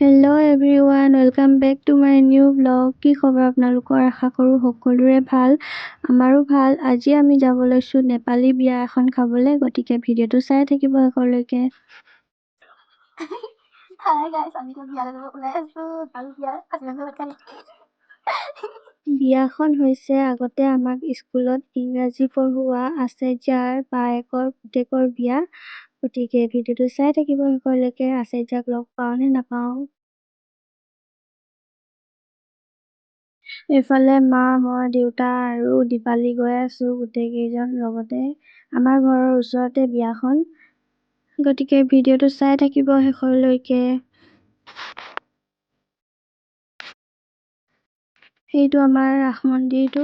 Hello everyone, welcome back to my new vlog. কি খবৰ আপোনালোকৰ? আশা কৰোঁ সকলোৰে ভাল, আমাৰো ভাল। আজি আমি যাব লৈছোঁ নেপালী বিয়া এখন খাবলৈ, গতিকে ভিডিঅ'টো চাই থাকিব শেষলৈকে। হাই গাইস, আমি এতিয়া বিয়ালৈ যাব ওলাই আছো আৰু বিয়াৰ খাচী মাংস ভাত খাই। বিয়াখন হৈছে আগতে আমাক স্কুলত ইংৰাজী পঢ়োৱা আচাৰ্যাৰ বায়েকৰ পুতেকৰ বিয়া। গতিকে ভিডিঅ'টো চাই থাকিব শেষলৈকে, আচাৰ্যাক লগ পাওঁ নে নাপাওঁ। এইফালে মা, মই, দেউতা আৰু দীপালী গৈ আছো গোটেইকেইজন লগতে। আমাৰ ঘৰৰ ওচৰতে বিয়াখন, গতিকে ভিডিঅ'টো চাই থাকিব শেষলৈকে। সেইটো আমাৰ ৰাস মন্দিৰটো।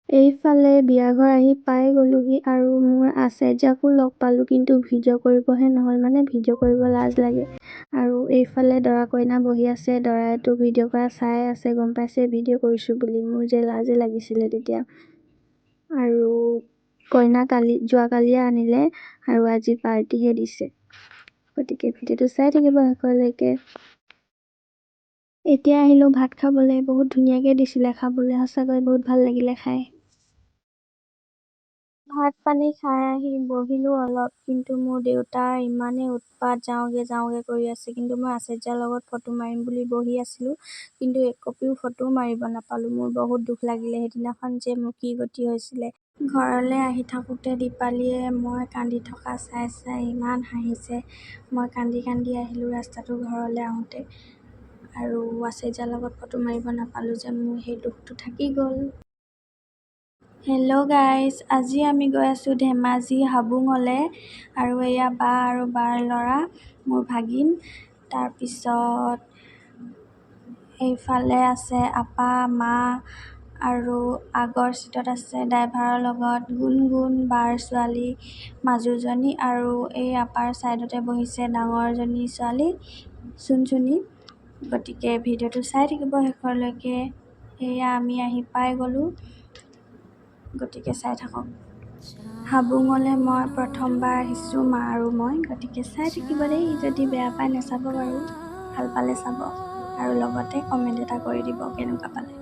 এইফালে বিয়াঘৰ আহি পাই গ'লোহি আৰু মোৰ আচাৰ্যাকো লগ পালোঁ, কিন্তু ভিডিঅ' কৰিবহে নহ'ল, মানে ভিডিঅ' কৰিব লাজ লাগে। আৰু এইফালে দৰা কইনা বহি আছে, দৰাইতো ভিডিঅ' কৰা চাই আছে, গম পাইছে ভিডিঅ' কৰিছোঁ বুলি। মোৰ যে লাজে লাগিছিলে তেতিয়া। আৰু কইনা কালি যোৱাকালিয়ে আনিলে আৰু আজি পাৰ্টিহে দিছে। গতিকে ভিডিঅ'টো চাই থাকিব শেষলৈকে। এতিয়া আহিলোঁ ভাত খাবলৈ, বহুত ধুনীয়াকৈ দিছিলে খাবলৈ, সঁচাকৈ বহুত ভাল লাগিলে খাই। ভাত পানী খাই আহি বহিলোঁ অলপ, কিন্তু মোৰ দেউতাৰ ইমানেই উৎপাত, যাওঁগে যাওঁগে কৰি আছে। কিন্তু মই আচাৰ্যাৰ লগত ফটো মাৰিম বুলি বহি আছিলোঁ, কিন্তু এককপিও ফটোও মাৰিব নাপালোঁ। মোৰ বহুত দুখ লাগিলে সেইদিনাখন যে মোৰ কি গতি হৈছিলে। ঘৰলৈ আহি থাকোঁতে দীপালীয়ে মই কান্দি থকা চাই চাই ইমান হাঁহিছে। মই কান্দি কান্দি আহিলোঁ ৰাস্তাটো ঘৰলৈ আহোঁতে, আৰু আচাৰ্যাৰ লগত ফটো মাৰিব নাপালোঁ যে মোৰ সেই দুখটো থাকি গ'ল। হেল্ল' গাইজ, আজি আমি গৈ আছোঁ ধেমাজি হাবুঙলৈ। আৰু এয়া বা আৰু বাৰ ল'ৰা, মোৰ ভাগিন। তাৰপিছত এইফালে আছে আপা, মা, আৰু আগৰ চিটত আছে ড্ৰাইভাৰৰ লগত গুণগুণ, বাৰ ছোৱালী মাজুজনী, আৰু এই আপাৰ ছাইডতে বহিছে ডাঙৰজনী ছোৱালী চুনচুনি। গতিকে ভিডিঅ'টো চাই থাকিব শেষলৈকে। এয়া আমি আহি পাই গ'লোঁ, গতিকে চাই থাকক। হাবুঙলৈ মই প্ৰথমবাৰ আহিছোঁ, মা আৰু মই। গতিকে চাই থাকিব দেই, যদি বেয়া পায় নাচাব বাৰু, ভাল পালে চাব, আৰু লগতে কমেণ্ট এটা কৰি দিব কেনেকুৱা পালে।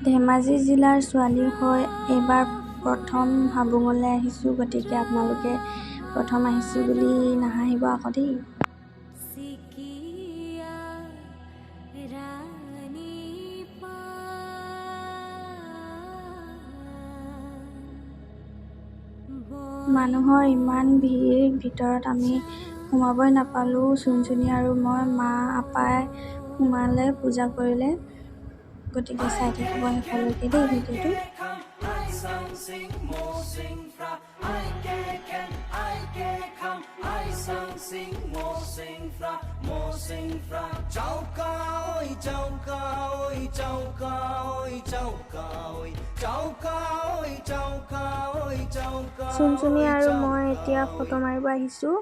ধেমাজি জিলাৰ ছোৱালী হৈ এইবাৰ প্ৰথম হাবুঙলৈ আহিছোঁ, গতিকে আপোনালোকে প্ৰথম আহিছোঁ বুলি নাহাঁহিব আকৌ দেই। মানুহৰ ইমান ভিৰ, ভিতৰত আমি সোমাবই নাপালোঁ। চুনচুনি আৰু মই, মা, আপাই সোমালে, পূজা কৰিলে। গতিকে চাই থাকিব শেষলৈকে দেই ভিডিঅ'টো। চুনচুনি আৰু মই এতিয়া ফটো মাৰিব আহিছোঁ।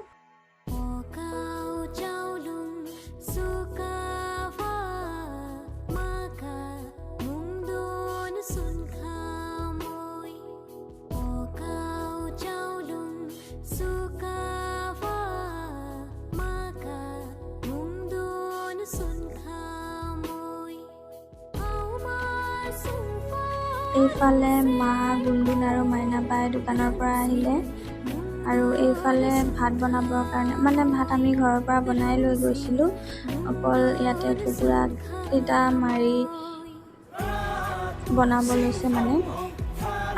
এইফালে মা, গুণগুণ আৰু মাইনা বাই দোকানৰ পৰা আহিলে। আৰু এইফালে ভাত বনাবৰ কাৰণে, মানে ভাত আমি ঘৰৰ পৰা বনাই লৈ গৈছিলোঁ, অকল ইয়াতে কুকুৰাকেইটা মাৰি বনাব লৈছে মানে।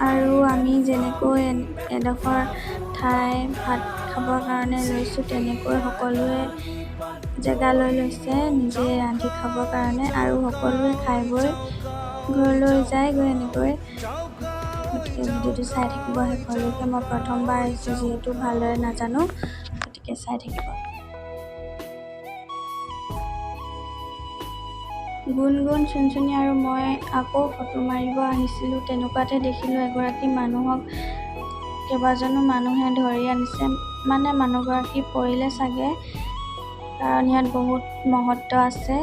আৰু আমি যেনেকৈ এডোখৰ ঠাই ভাত খাবৰ কাৰণে লৈছোঁ, তেনেকৈ সকলোৱে জেগা লৈ লৈছে নিজে ৰান্ধি খাবৰ কাৰণে। আৰু সকলোৱে খাই বৈ ঘৰলৈ যায়গৈ এনেকৈ। গতিকে ভিডিঅ'টো চাই থাকিব শেষলৈকে। মই প্ৰথমবাৰ আহিছোঁ যিহেতু ভালদৰে নাজানো, গতিকে চাই থাকিব। গুণগুণ, চুনচুনি আৰু মই আকৌ ফটো মাৰিব আহিছিলোঁ। তেনেকুৱাতে দেখিলোঁ এগৰাকী মানুহক কেইবাজনো মানুহে ধৰি আনিছে। মানে মানুহগৰাকী পৰিলে চাগে, কাৰণ ইয়াত বহুত মহত্ব আছে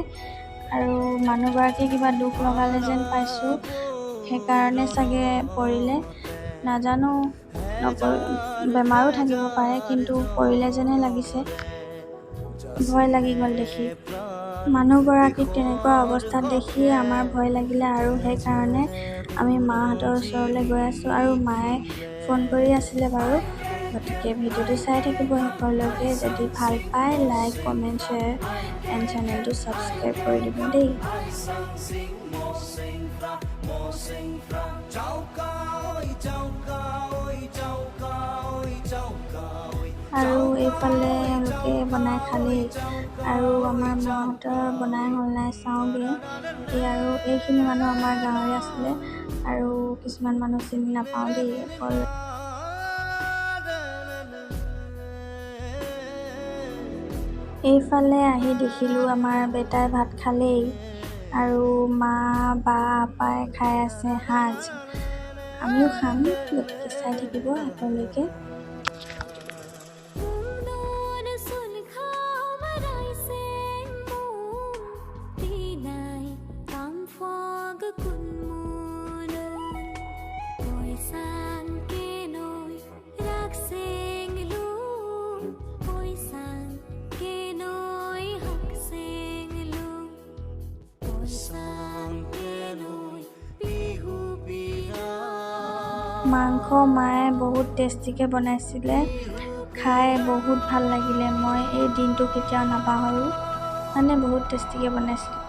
আৰু মানুহগৰাকী কিবা দুখ লগালে যেন পাইছোঁ, সেইকাৰণে চাগে পৰিলে। নাজানো, বেমাৰো থাকিব পাৰে, কিন্তু পৰিলে যেনে লাগিছে, ভয় লাগি গ'ল দেখি। মানুহগৰাকীক তেনেকুৱা অৱস্থাত দেখিয়ে আমাৰ ভয় লাগিলে আৰু সেইকাৰণে আমি মাহঁতৰ ওচৰলৈ গৈ আছোঁ। আৰু মায়ে ফোন কৰি আছিলে বাৰু। গতিকে ভিডিঅ'টো চাই থাকিব শেষলৈকে। যদি ভাল পায় লাইক, কমেণ্ট, শ্বেয়াৰ এণ্ড চেনেলটো ছাবস্ক্ৰাইব কৰি দিব দেই। আৰু এইফালে এওঁলোকে বনাই খালেই আৰু আমাৰ মাহঁতৰ বনাই হ'ল নাই চাওঁগৈ। এই আৰু এইখিনি মানুহ আমাৰ গাঁৱৰে আছিলে আৰু কিছুমান মানুহ চিনি নাপাওঁ দেই। অকল এইফালে আহি দেখিলোঁ আমাৰ বেটাই ভাত খালেই আৰু মা, বা, আপাই খাই আছে সাঁজ। আমিও খাম, গতিকে চাই থাকিব শেষলৈকে। মাংস মায়ে বহুত টেষ্টিকৈ বনাইছিলে, খাই বহুত ভাল লাগিলে। মই এই দিনটো কেতিয়াও নাপাহৰোঁ, মানে বহুত টেষ্টিকৈ বনাইছিলে।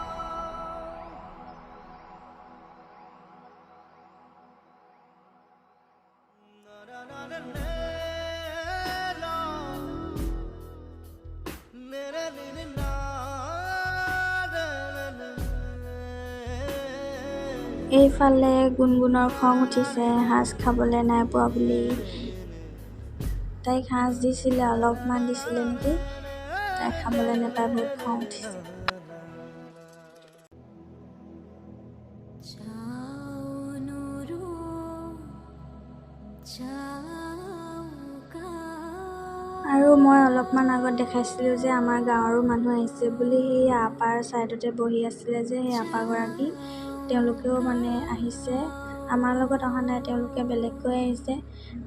এইফালে গুণগুণৰ খং উঠিছে সাঁজ খাবলৈ নাই পোৱা বুলি। তাইক সাঁজ দিছিলে, অলপমান দিছিলে নেকি, তাই খাবলৈ নাপাই বহুত খং উঠিছে। আৰু মই অলপমান আগত দেখাইছিলোঁ যে আমাৰ গাঁৱৰো মানুহ আহিছে বুলি, সেই আপাৰ ছাইডতে বহি আছিলে যে সেই আপাগৰাকী, তেওঁলোকেও মানে আহিছে। আমাৰ লগত অহা নাই, তেওঁলোকে বেলেগকৈ আহিছে।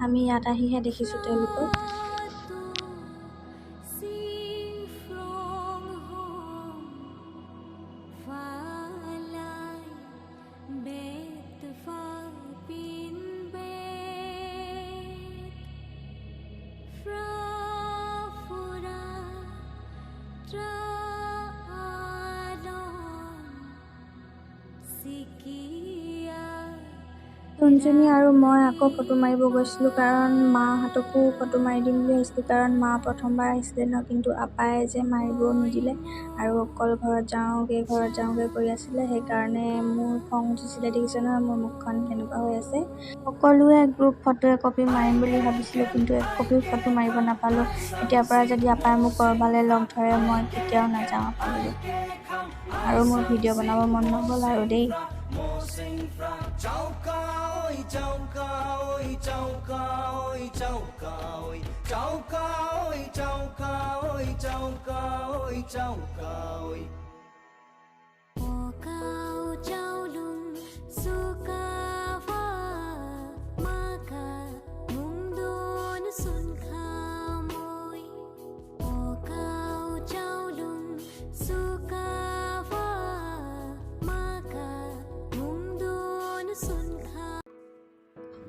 আমি ইয়াত আহিহে দেখিছোঁ তেওঁলোকক। চুনচুনি আৰু মই আকৌ ফটো মাৰিব গৈছিলোঁ, কাৰণ মাহঁতকো ফটো মাৰি দিম বুলি ভাবিছিলোঁ, কাৰণ মা প্ৰথমবাৰ আহিছিলে ন। কিন্তু আপাই যে মাৰিব নিদিলে আৰু অকল ঘৰত যাওঁগৈ ঘৰত যাওঁগৈ কৰি আছিলে, সেইকাৰণে মোৰ খং উঠিছিলে। দেখিছে নহয় মোৰ মুখখন কেনেকুৱা হৈ আছে। সকলোৱে গ্ৰুপ ফটো একপি মাৰিম বুলি ভাবিছিলোঁ, কিন্তু একপি ফটো মাৰিব নাপালোঁ। এতিয়াৰ পৰা যদি আপাই মোক ক'ৰবালৈ লগ ধৰে মই কেতিয়াও নাযাওঁ আপালৈ। আৰু মোৰ ভিডিঅ' বনাব মন নগ'ল আৰু দেই।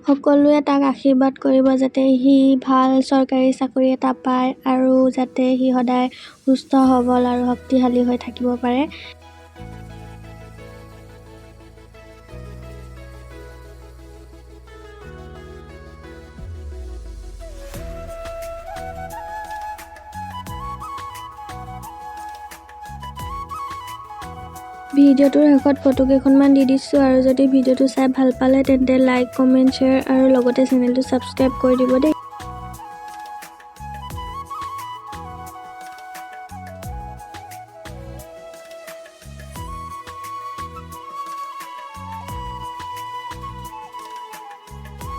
সকলোৱে তাক আশীৰ্বাদ কৰিব যাতে সি ভাল চৰকাৰী চাকৰি এটা পায় আৰু যাতে সি সদায় সুস্থ সবল আৰু শক্তিশালী হৈ থাকিব পাৰে। ভিডিঅ'টোৰ শেষত ফটো কেইখনমান দি দিছোঁ আৰু যদি ভিডিঅ'টো চাই ভাল পালে তেন্তে লাইক, কমেণ্ট, শ্বেয়াৰ আৰু লগতে চেনেলটো ছাবস্ক্ৰাইব কৰি দিব দেই।